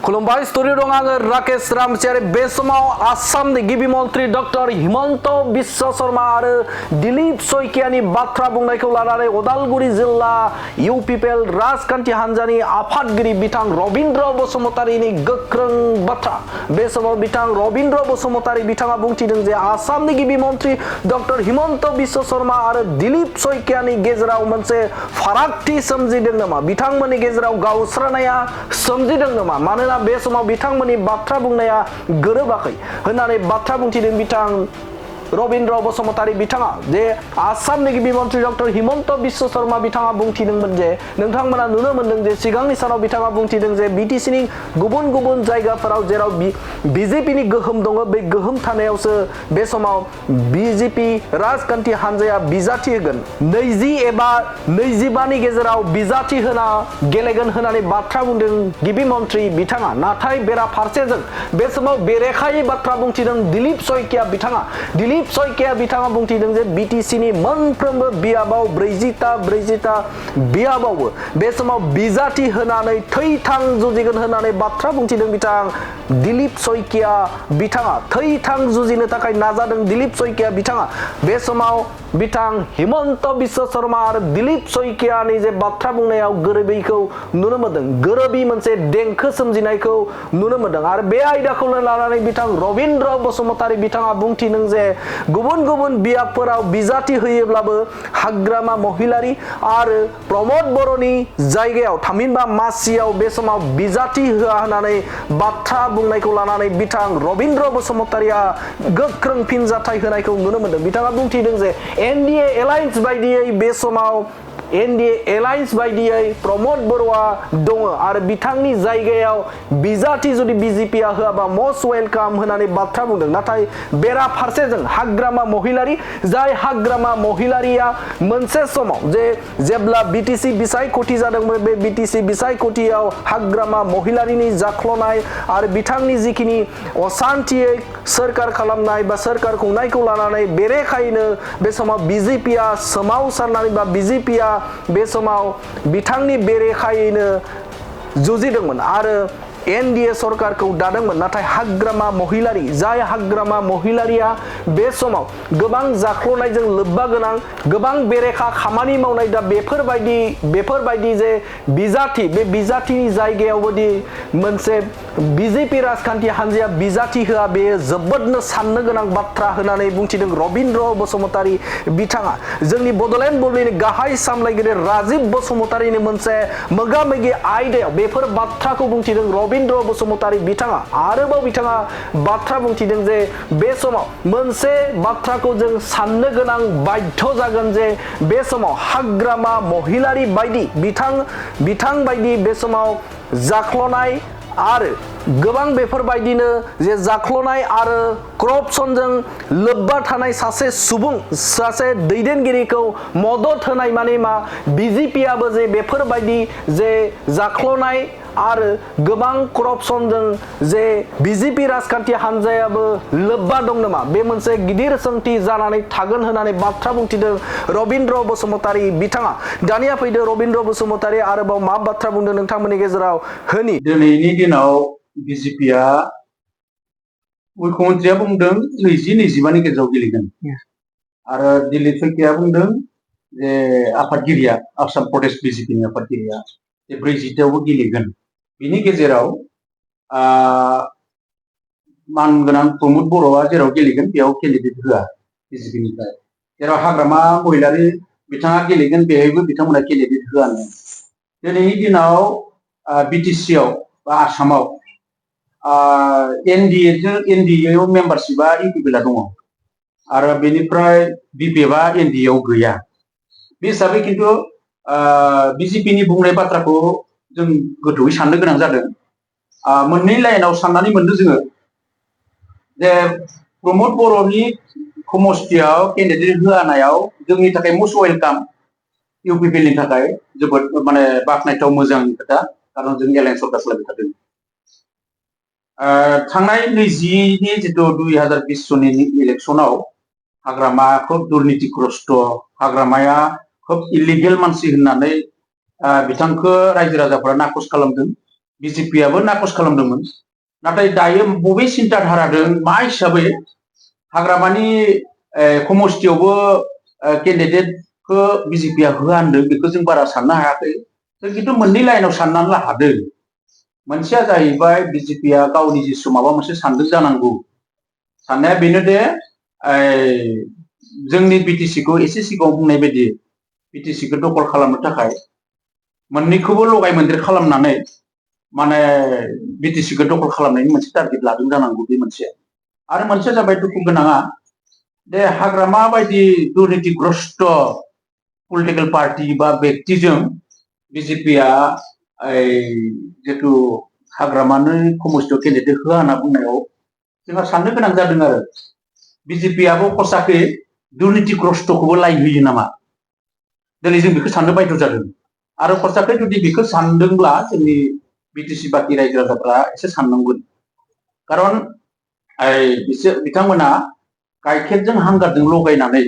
खुलुमबाय स्टुडिअ दं आङो राकेश रामसियारि बे समाव आसामनि गिबि मन्त्रि डक्टर हिमन्त बिश्व शर्मा आरो दिलीप सयकियानि बाथ्रा बुंनायखौ लानानै उदालगुरि जिल्ला इउपिपिएल राजखान्थि हान्जानि आफादगिरि बिथां रबिन्द्र बसुमतारीनि गोख्रों बाथ्रा बे समाव बिथां रबिन्द्र बसुमतारी बिथाङा बुंथिदों जे आसामनि गिबि मन्त्रि डक्टर हिमन्त बिश्व शर्मा आरो दिलीप सयकियानि गेजेराव मोनसे फारागथि सोमजिदों नामा बिथांमोननि गेजेराव गावस्रानाया सोमजिदों नामा मानोना बे समाव बिथांमोननि बाथ्रा बुंनाया गोरोबाखै होननानै बाथ्रा बुंथिदों बिथां रबिन्द्र बसुमतारी बिथाङा जे आसामनि गिबि मन्त्रि डक्टर हिमन्त बिश्व शर्मा बिथाङा बुंथिदोंमोन जे नोंथांमोना नुनो मोनदों जे सिगांनि सानाव बिथाङा बुंथिदों जे बिटिसिनि गुबुन गुबुन जायगाफोराव जेराव बिजेपिनि गोहोम दङ बे गोहोम थानायावसो बे समाव बिजेपि राजखान्थि हान्जाया बिजाथि होगोन 20 एबा 25 नि गेजेराव बिजाथि होना गेलेगोन होननानै बाथ्रा बुंदों गिबि मन्त्रि बिथाङा नाथाय बेराफारसेजों बे समाव बेरेखायै बाथ्रा बुंथिदों दिलीप सयकिया बिथाङा दिलीप सयकिया बिथाङा बुंथिदों जे बिटिसिनि मोनफ्रोमबो बियाबाव 40 बियाबावबो बे समाव बिजाथि होनानै थैथां जुजिगोन होननानै बाथ्रा बुंथिदों बिथां दिलीप सयकिया बिथाङा थैथां जुजिनो थाखाय नाजादों दिलीप सयकिया बिथाङा बे समाव बिथां हिमन्त बिश्व शर्मा आरो दिलीप सयकियानि जे बाथ्रा बुंनायाव गोरोबैखौ नुनो मोनदों गोरोबि मोनसे देंखो सोमजिनायखौ नुनो मोनदों आरो बे आयदाखौ लानानै बिथां रबिन्द्र बसुमतारी बिथाङा बुंथिदों जे गुबुन गुबुन बियाबफोराव बिजाथि होयोब्लाबो हाग्रामा महिलारी आरो प्रमोद बर'नि जायगायाव थामहिनबा मासियाव बे समाव बिजाथि होआ होननानै बाथ्रा बुंनायखौ लानानै बिथां रबिन्द्र बसुमतारीया गोख्रों फिनजाथाय होनायखौ नुनो मोनदों बिथाङा बुंथिदों जे एनडिए एलायन्स बायदियै बे समाव एनडिए एलायन्स बायदियै प्रमोद बर'आ दङ आरो बिथांनि जायगायाव बिजाथि जुदि बिजेपिया होआबा मस्ट वेलकाम होननानै बाथ्रा बुंदों नाथाय बेराफारसेजों हाग्रामा महिलारी जाय हाग्रामा महिलारिया मोनसे समाव जे जेब्ला बिटिसि बिसायख'थि जादोंमोन बे बिटिसि बिसायख'थियाव हाग्रामा महिलारिनि जाख्लनाय आरो बिथांनि जिखिनि असान्थियै सोरखार खालामनाय बा सोरखार खुंनायखौ लानानै बेरेखायैनो बे समाव बिजेपिया सोमावसारनानै बा बिजेपिया बे समाव बिथांनि बेरेखायैनो जुजिदोंमोन आरो एनडिए सरकारखौ दादोंमोन नाथाय हाग्रामा महिलारी जाय हाग्रामा महिलारिया बे समाव गोबां जाख्लनायजों लोब्बा गोनां गोबां बेरेखा खामानि मावनाय दा बेफोरबायदि जे बिजाथि बे बिजाथिनि जायगायावबोदि मोनसे बिजेपि राजखान्थि हान्जाया बिजाथि होआ बेयो जोबोदनो साननो गोनां बाथ्रा होननानै बुंथिदों रबिन्द्र बसुमतारी बिथाङा जोंनि बड'लेण्ड बुब्लिनि गाहाय सामलायगिरि राजीव बसुमतारीनि मोनसे मोगा-मोगि आयदायाव बेफोर बाथ्राखौ बुंथिदों रबिन्द्र बसुमतारी बिथाङा आरोबाव बिथाङा बाथ्रा बुंथिदों जे बे समाव मोनसे बाथ्राखौ जों साननो गोनां बाध्य जागोन जे बे समाव हाग्रामा महिलारी बायदि बिथां बायदि बे समाव जाख्लनाय आरो गोबां बेफोरबायदिनो जे जाख्लनाय आरो करपसनजों लोब्बा थानाय सासे सुबुं सासे दैदेनगिरिखौ मदद होनाय माने मा बिजेपियाबो जे बेफोरबायदि जे जाख्लनाय आरो गोबां करपसनजों जे बिजेपि राजखान्थि हान्जायाबो लोब्बा दं नामा बे मोनसे गिदिर सोंथि जानानै थागोन होननानै बाथ्रा बुंथिदों रबिन्द्र बसुमतारी बिथाङा दानिया फैदो रबिन्द्र बसुमतारी आरोबाव मा बाथ्रा बुंदों नोंथांमोननि गेजेराव होनि दिनैनि दिनाव बिजेपिया मुख्यमन्त्रिया बुंदों 20-25 गेजेराव गेलेगोन आरो दिलीप सयकिया बुंदों जे आफादगिरिया आसाम प्रदेश बिजेपिनि आफादगिरिया 40आवबो गेलेगोन बिनि गेजेराव मानगोनां प्रमोद बर'आ जेराव गेलेगोन बेयाव केन्डिडेट होआ बिजेपिनिफ्राय जेराव हाग्रामा महिलारी बिथाङा गेलेगोन बेहायबो बिथांमोना केन्डिडेट होआनो दिनैनि दिनाव बिटिसिआव बा आसामाव एनडिएआव मेम्बारशिपआ इउपिपिएलआ दङ आरो बेनिफ्राय बिपिएफआ एनडिएआव गैया बे हिसाबै खिन्थु बिजेपिनि बुंनाय बाथ्राखौ जों गोथौयै साननो गोनां जादों मोननै लाइनाव साननानै मोनदों जोङो जे प्रमोद बर'नि समस्थियाव केन्डिडेट होआनायाव जोंनि थाखाय मस्ट वेलकाम इउपिपिएलनि थाखाय जोबोद माने बाख्नायथाव मोजांनि खोथा खारन जों एलायन्स सरकार सालायबाय थादों थांनाय 20नि जितु 2020 सननि इलेक्सनाव हाग्रामाखौ दुर्नीतिग्रस्त हाग्रामाया खोब इलिगेल मानसि होननानै बिथांखौ रायजो राजाफोरा नाखस खालामदों बिजेपियाबो नाकस खालामदोंमोन नाथाय दायो बबे सिन्ताधाराजों मा हिसाबै हाग्रामानि समस्थियावबो केन्डिडेटखौ बिजेपिया होआ होनदों बेखौ जों बारा साननो हायाखै जों खिन्थु मोननै लाइनाव साननानै लादों मोनसेया जाहैबाय बिजेपिया गावनि जिसु माबा मोनसे सानदों जानांगौ साननाया बेनो दे जोंनि बिटिसिखौ एसे सिगाङाव बुंनाय बायदि बिटिसिखौ दखल खालामनो थाखाय मोननैखौबो लगाय मोनदेर खालामनानै माने बिटिसिखौ दखल खालामनायनि मोनसे टारगेट लादों जानांगौ बे मोनसे आरो मोनसेया जाबाय दुखु गोनाङा दे हाग्रामा बायदि दुर्नीतिग्रस्त पलिटिकल पार्टी बा व्यक्तिजों बिजेपिया जितु हाग्रामानि समस्थियाव केन्डिडेट होआ होनना बुंनायाव जोंहा साननो गोनां जादों आरो बिजेपियाबो खसाखै दुर्नीतिग्रस्तखौबो लाइन होयो नामा दिनै जों बेखौ साननो बायद' जादों आरो खसाखै जुदि बेखौ सानदोंब्ला जोंनि बिटिसि बाखि रायजो राजाफ्रा एसे साननांगोन खारन बिसोर बिथांमोना गाइखेरजों हांगारजों लगायनानै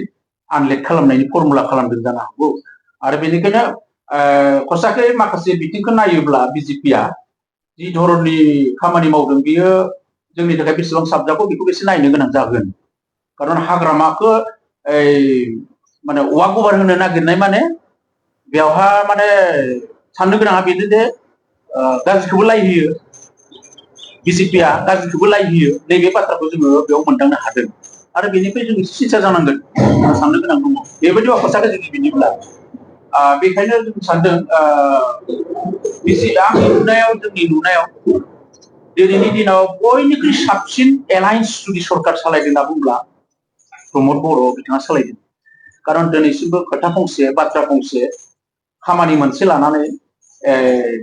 आनलेट खालामनायनि फर्मुला खालामदों जानो हागौ आरो बेनिखायनो खसाखै माखासे बिथिंखौ नायोब्ला बिजेपिया जि धरननि खामानि मावदों बियो जोंनि थाखाय बेसेबां साबजाथाव बेखौ एसे नायनो गोनां जागोन खारन हाग्रामाखौ माने औवा गबार होनो नागिरनाय माने बेवहा माने साननो गोनाङा बेनो दे गाज्रिखौबो लाइ होयो बिजेपिया गाज्रिखौबो लाइ होयो नैबे बाथ्राखौ जोङो बेयाव मोनदांनो हादों आरो बेनिफ्राय जों एसे सिन्था जानांगोन साननो गोनां दङ बेबायदि खसाखै जुदि बिदिब्ला बेखायनो जों सानदों आंनि नुनायाव जोंनि नुनायाव दिनैनि दिनाव बयनिख्रुइ साबसिन एलायन्स जुदि सरकार सालायदों होनना बुंब्ला प्रमद बर' बिथाङा सालायदों खारन दिनैसिमबो खोथा फंसे बाथ्रा फंसे खामानि मोनसे लानानै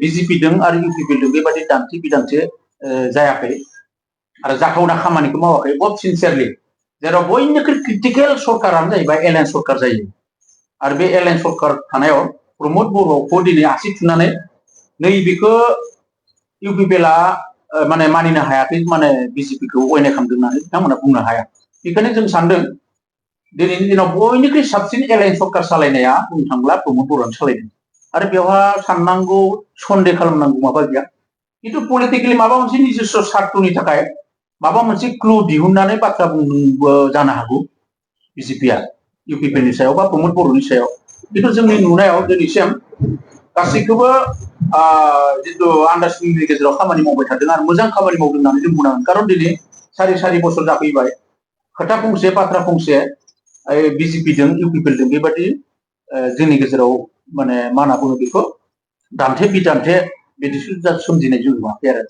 बिजेपिजों आरो इउपिपिजों बेबायदि दान्थे बिदान्थे जायाखै आरो जाथावना खामानिखौ मावाखै बहुत सिनसियारलि जेराव बयनिख्रुइ क्रिटिकेल सरकारानो जाहैबाय एलायन्स सरकार जायो आरो बे एलायन्स सरकार थानायाव प्रमद बर'खौ दिनै आसि थुनानै नैबेखौ इउपिपिएलआ माने मानिनो हायाखै माने बिजेपिखौ अयनाय खालामदों होननानै बिथांमोना बुंनो हाया बेखायनो जों सानदों दिनैनि दिनाव बयनिख्रुइ साबसिन एलायन्स सरकार सालायनाया बुंनो थांब्ला प्रमद बर'आनो सालायदों आरो बेवहा साननांगौ सन्देह खालामनांगौ माबा गैया खिन्थु पलिटिकेलि माबा मोनसे निजिस्थ' स्वार्थनि थाखाय माबा मोनसे क्लु दिहुननानै बाथ्रा बुंनोबो जानो हागौ बिजेपिया इउपिपिएलनि सायाव बा प्रमद बर'नि सायाव खिन्थु जोंनि नुनायाव दिनैसिम गासैखौबो जितु आन्डारस्टेन्डिंनि गेजेराव खामानि मावबाय थादों आरो मोजां खामानि मावदों होननानै जों बुंनांगोन खारन दिनै सारि बोसोर जाफैबाय खोथा फंसे बाथ्रा फंसे बिजेपिजों इउपिपिएलजों बेबादि जोंनि गेजेराव माने मा होनना बुङो बेखौ दान्थे बिदान्थे बिदि सोमजिनाय जों नुवाखै आरो